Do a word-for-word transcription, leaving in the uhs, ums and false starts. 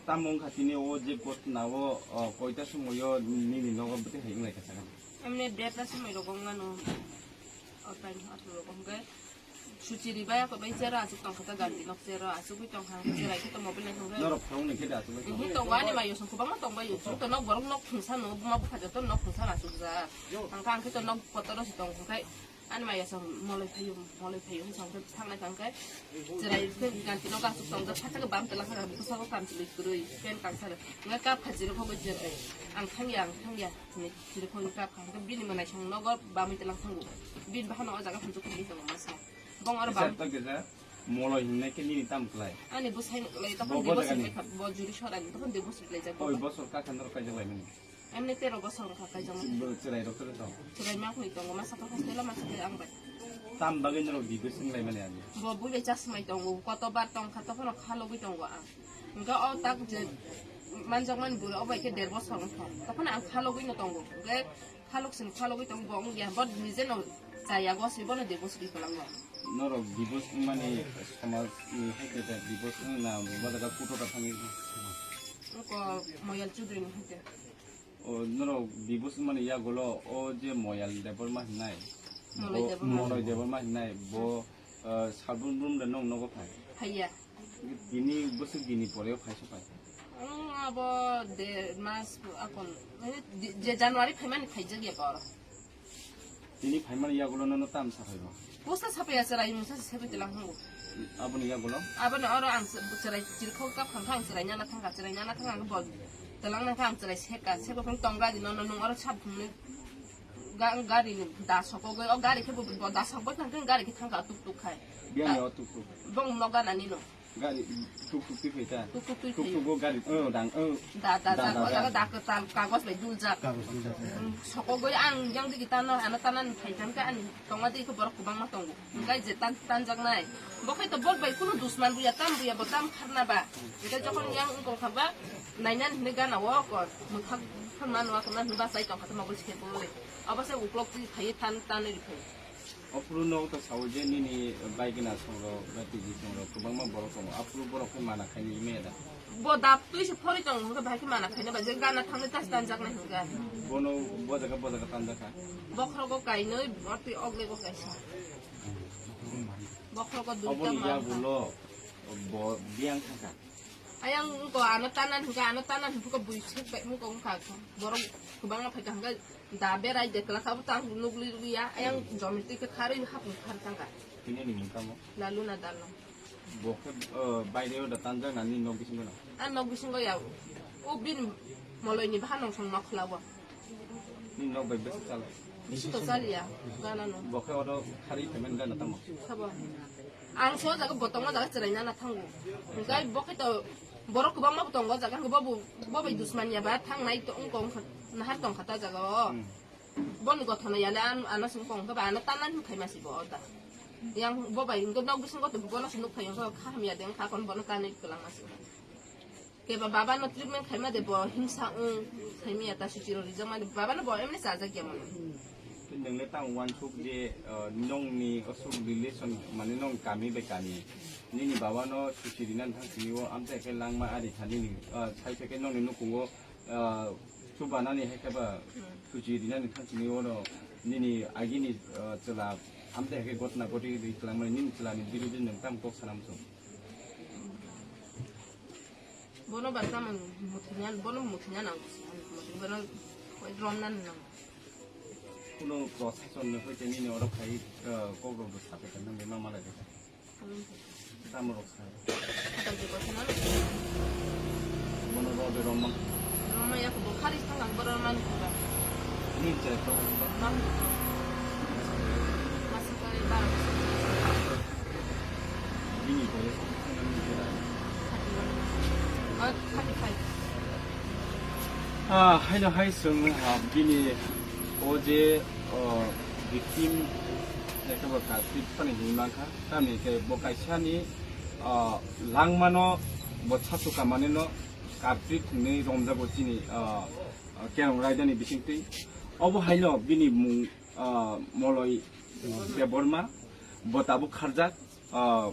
Tamo wngkha tini o je gotna o, o, koita somoio nini nogo bwtwi hai wnglai kha sakha? Emne derta somoi rogo wngmano. O time atlo rogo hwnkhe suchiri bai ako bai chero aswk tongkha ta ganti nok chero aswk bai tongkha hwnkhe cherai khe to mobile nai thangkhe. Norok phone ni khe da aswk bai. Mhm, tongo ani mayo song kwbangma tongbaio. Chwng to nok borok nok thungsa no buma bupha joto nok thungsa aswk ja. Hwnkhe ang khe to nok kotoro se tong hwnkhe. Ani maya sa moloi phaio, moloi phaio, hwnwi sa hwnkhe thangnai thangkhe, chwrai khe ganti nogo aswk tongjak, phaikhe bam twlang kha, bwskango kamchwlwi kwrwi, pant kansare. Hwnkhai kap kha chirikhogwi chwrai. Ang thangya, ang thangya, hinwi chirikhogwi kap kha. Hwnkhe bini mwnaisong nogo bamwi twlang thango. Bini bahanao o jaga phunchuk phunwi tongo masa. Bong oro bam. Kisa to kisa moloi hinwi khe nini tam klai? Ani bwsai no klai, tokon bo, bo divorce jagani? Wngkha, bo juri sorani, tokon divorce wnglaijak bo. Koi bosor kakha norok kaijak laimani? Emne tero bosor wngkha kaijak. Bo chwrai rok tere tong? Chwrai ma khni tongo, masa khe hostel o, masa khe ang bai. Tam bagwi norok divorce wng lai mani ani? Bo bui bai chasmai tongo, koto bar tong kha, tokhono khalogwi tongo ang. Hwnkhe o tak je manjakmani bwrwi, o bai khe der bosor wngkha. Tokhono ang khalogwi no tongo. Hwnkhe khalok sini khalogwi tongo, bo wngya, bo nije no chaya, goswi bono divorce ri kwlangma. Norok divorce wngmani somaj ni hai khe divorce wngna bo jaga kuto ta thangwi? Wngkha Moyal Chudri ni hai khe. O, norok divorce wngmani yagulo o je Moyal Debbarma hinai, Moloi bo, Debbarma. Moloi Debbarma hinai, bo, uh, salbrum brum da nong nogo phai? Phaiya. Tini bwswk dini pore o phai se phai? Ang abo de mas akon, eh, di-, je January phaimani phaijak ya bor. Tini phaimani yagulo nono tam saphai bo? Posta saphai ya chwrai mungsa se sebai tilang hango. Aboni yagulo? Aboni oro ang se-, chwrai chirkhok kap khang khang chwrai nana thangka, chwrai nana thangka ang bol. Telang nangkha ang chwrai seka, seko phang tongra di nono nung oro sab phungni ga-, gari ni da sokogoi, o gari khe bo, bo da sokgoi thang khe gari khe thangka tuk tuk khai. Biyang ya o tuk tuk. Bong noga nani no. Gari tuk tuk twi phai ta? Tuk tuk twi phai. Tuk tuk o gari, o dang, o. Da, da, da, da, o da. Jaga da kwtal kagos bai duljak. Kagos duljak. Mm, sokogoi ang yang digi tano, ano tanan phai thang khe ani tonga di khe borok kwbangma tongo. Hwnkhe je tan, tanjaknai. Bo khai to bot bai kunu dusman buya, tam buya, bo tam kharna ba. Hwnkhe jokhon yang wngkong kha ba, nainani hinwi gana o kor. Mwthak phan mano, akon mano, bachai tong kha to mobile se khe bui. Abo se uklok twi phai tan, tanwi rw phai. Ophuru no to sao je nini baigwna songrok, batiji songrok, kwbangma borok tongo. Aphuru borok khe mana khaini meda. Bo dap twi se phori tongo, hwnkhe bahai khe mana khaina ba, je gana thangwi tas tanjaknai hwnkhe. Bono bo jaga, bo jaga tanjakha. Bokhrogo kainwi, o twi oglego kaisa. Bokhrogo duita. Oboni manka. Yagulo bo biyang thangkha. Ayang wngkha ano tanan hwnkhe, ano tanan hwnkhe bui sek bai wngkha wngkha. Borok kwbangma phaikha hwnkhe da berai de kwlak abo tang nugli ya. Ayang jomi twi khe kharwi hapung khar tangkha. Tini ni mung tamo? Laluna Dalno. Bo khe, uh, baire o da tanjak nani nok bisingo no? A nok bisingo ya. O bin moloi ni bahan nong song nok khlawo. Ni nok bai besi chala? Bisi to chaliya, gana no. Bo khe oro khari payment gana tamo? Sabo. Ang so jaga botong o jaga chwrai nana thango. Hwnkhe bo khe to borok kwbangma bo tongo o jaga, hwnkhe bo bo, bo bai dusman ya ba thangnai to wngkha, wngkha, nahar tongkha ta jaga o. Hmm. Boni gothana yale an, ano sing kong khe ba ano tanan phai masi bo o da. Yang bo bai wngkhe nok bisingo to bono se nuk phai wngkha kha hamya de wngkha kon bono tanwi kwlang masi. Keba baba no treatment khaima de bo himsa wng khaimiya ta suchiro rijak mani baba no bo emni chajak ya mani. Nwngle tang uansuk je, uh, nongni osuk relation mani nong kami bai kami nini baba no suchi rina thang sini o amte khe langma ari thani ni, uh, sai khe nongni nukungo, uh, chubanani hai khe ba suchi rinani thang sini o no nini agini, uh, chwla amte khe gotna goti ri kwlangmani nini chwla ni birudu nung tam kok sanam sung. Bono ba tamo muthungya, bono muthungya nang, muthung bono koi rom nan nang. Kuno prosason ni hoite nini oro khai, eh, kok rok bo sape kan nang ma malai de. Tamo rok sa. Khatam je bothana. Bono ro de rom man. Rom ya ko bo khari thang ang bono man ko ba. Ni je to ba. Mang. Masa kare ba. Bini boyos bwswk nang ni jora? Thirty-one. Oh, thirty-five. Ah, haino hai chwng, ah, bini o je, oh, victim, jaga bo culprit phano hinwi mankha, tamni khe bo kaisani, ah, langmano bo sasu kamanino culprit hinwi romjago chini, ah, ah, Kerong Raidani bisingtwi. Obo haino bini mung, ah, Moloi Debbarma, bo tabuk kharjak. Ah,